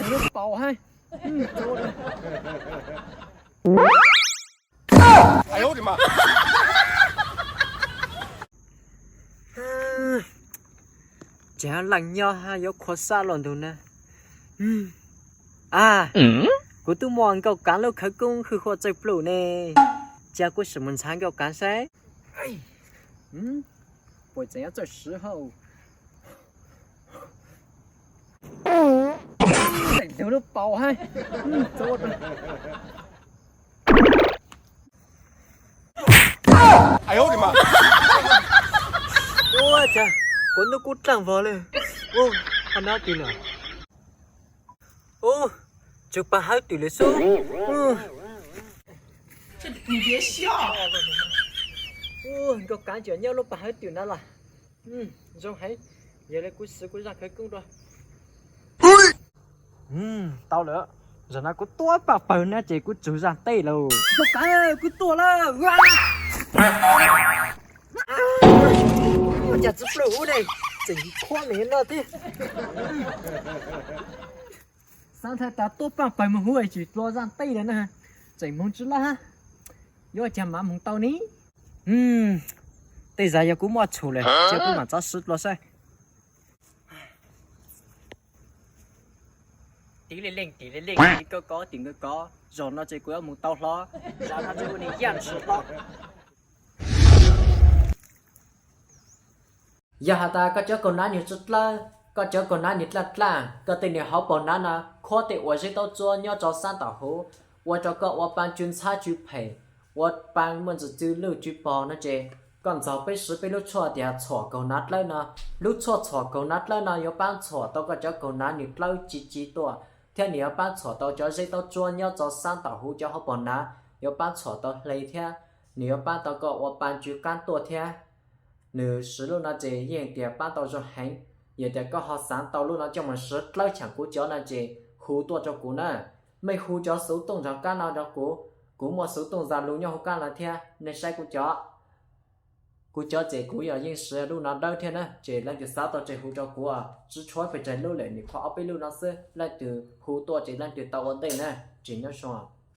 Lub paus hab. Tseem leej nyob hab yuav qhua xab los ntug na. A, kuv twb muaj nkauj kav lub khawv koob hwj huam txawj plum ne. Cia kuv sim mus ntxhab nkauj kav saib. Puas tseem yuav txawj siv hauj. Lub paus hab. Ua cas kuv hnub kub dlaaj vog le. Ua, hab nab twg na? Ua, tsuas paag hawb twm le xwb. Ua, nkauj kav tseem nyob lub paag hawb twm na los. Zoo heev, yog le kuv siv kuv zaj khawv koob dua. Tau lawm, zaum no kuv tuab paaj pawg na ces kuv tsug zaj tej lawm. Nkauj kav, kuv tuaj lawm. Ua cas tsi plum huv ne, tseem khuab li no thiab. Xaav thaij tas tuab paaj pawg moog huv tsis dlua zaj tej lawm na. Tseem moog tsi lab hab, yuav ua cas mam moog tau ne. Tej zag yog kuv muaj txhum lawm ces kuv mam txov siv dlua saib. Tiv le leej, tiv le leej, tiv koj kov, tiv nkawd kov, zaum no ces kuv yuav moog tau hlo, zaum no ces ua niag yaj ntshis hlo. Yog has tas koj cov kaug nav nwg tsi dlawb, koj cov kaug nav nwg dlaaj dlaaj, koj tej nwg hauv paug nav no khuab tej uas zeb taub tsuab nyob rau saab tom huv, ua rau koj ua paa tsw ntxhab tsw phem, ua paa muaj ntsis tsw lwj tsw pog no ces koj ntxaug peb siv peb lub tshuaj tias txhuam kaug nav dlawb no. Lub tshuaj txhuam kaug nav dlawb no yuav paab txhuam tau koj cov kaug nav nwg dlawb tsi tsi tuaj, thiab nwg yuav paab txhuam tau cov zeb taub tsuab nyob rau saab tom huv cov hauv paug nav, yuav paab txhuam tau hle thiab. Nwg yuav paab tau koj ua paa tsw qaab tuaj thiab. Nwg siv lub no ces yeej tias paab tau zoo heev. Yog tias koj ho xaav tau lub no coj moog siv dlawb chaam kuv cov no ces hu tuaj rau kuv na. Mej hu cov xuv tooj nraag qaab no rau kuv, kuv muaj xuv tooj Zalo nyob huv qaab no thiab, nej saib kuv cov. Kuv cov ces kuv yog yeej siv lub no dawb thiab na, ces leej twg xav tau ces hu rau kuv, tsi tshuav pes tsawg lub lawm, nwg qhuav ob peb lub no xwb, leej twg hu tuaj ces leej twg tau ua ntej na, tseem nyob zoo.